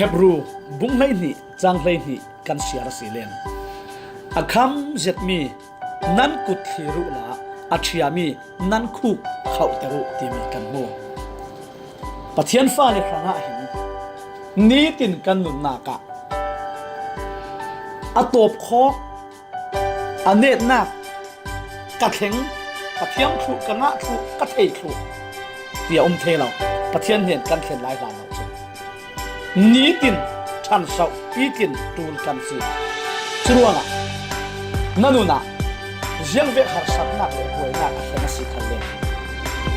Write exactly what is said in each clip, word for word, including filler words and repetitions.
Hebru bung hleihnih, chang hleihnih kan siar a si len. A kham zetmi nan kut thlir uhla, a ṭhiami nan khuk khauhter uh timi kan hmu. Pathian fale hrangah hin nitin kan nunnak ah a tawpkhawk, a netnak, ka thleng, ka thiam thluh, ka ngah thluh, ka thei thluh, tia um thei lo. Pathian hnen kan thlen lai hlan lo cu nitin ṭhansoh, pitin ṭul kan si. Curuangah na nunah ziangvek harsatnak le buainak a thleng a si khan le,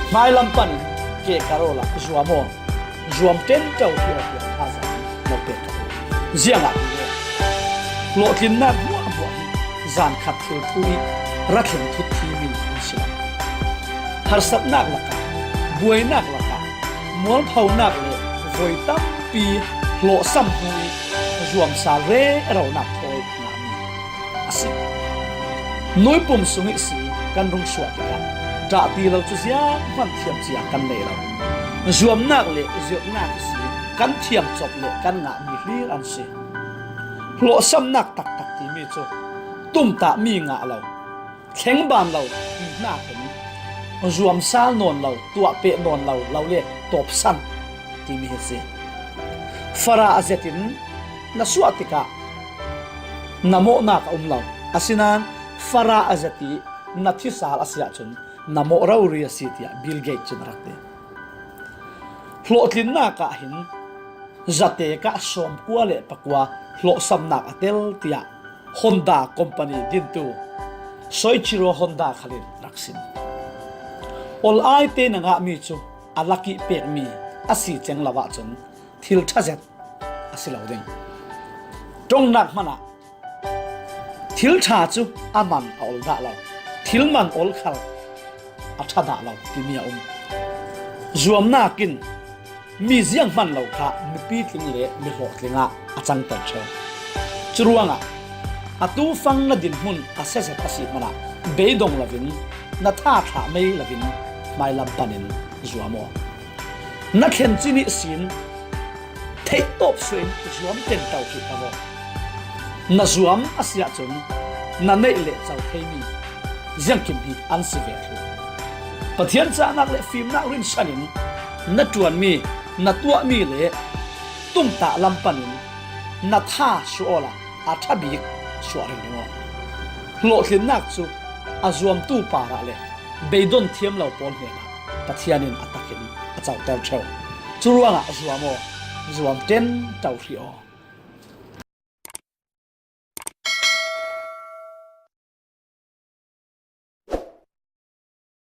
hmailam panin ke ka rawl ah zuam aw, zuam ṭenṭo hi aw tiang thazaang lo pek ka duh. Ziangahtile hlawhtlinnak hmuahhmuah hi zan khat thil thu ih ra thleng thut thimi an si lo. Harsatnak lakah, buainak lakah, mualphonak le voi tampi hlawhsam hnu ih zuamsal reronak thawi ngahmi a si. Nuipum sung ihsi kan rung suah tikah ṭah ti lo cu zianghman thiam cia kan nei lo. Zuamnak le zirhnak ihsi kan thiam cop le kan ngahmi hlir an si. Hlawhsamnak taktak timi cu tumtahmi ngah lo, thlengban lo, ti hnakin zuamsal nawn lo, tuahpeh nawn lo, lo le tawpsan timi hi si. Farah a zetin na suah tikah na mawhnak a um lo. Asinain farah a zet ih na thisal a si ahcun na mawh rori a si, tiah Bill Gates cun a rak ti. Hlawhtlinnak ah hin zatek ah sawmkua le pakua hlawhsamnak a tel, tiah Honda company dintu Soichiro Honda khal in rak sim. Ol aite na ngahmi cu a lak ih pekmi a si ceng lo ahcun thil ṭha zet a si lo ding. Ṭongnak hmanh ah thil ṭha cu a man a ol dah lo, thil man ol khal a ṭha dah lo timi a um. Zuamnak in mi zianghman lo kha mipi tling le mihlawh tling ah a cangter ṭheu. Curuangah atu fang na dinhmun a siazet a si hmanah beidong loin, na tha thlah mei loin hmailam panin zuam aw. Na thlen cin ihsin theihtawp suahin zuam ṭenṭo hrih ka vaw. Na zuam a si ahcun na neih le co theimi ziangkim hi an si ve thluh. Pathian cahnak le fimnak rinsan in na ṭuanmi, na tuahmi le tungtah lam panin na tha suah awla a ṭha bik suah ringring aw. Hlawhtlinnak cu a zuamtu parah le beidon thiam lo pawl hnenah Pathian in a takin a coter ṭheu. Curuangah zuam aw, zuam ṭenṭo hrih aw.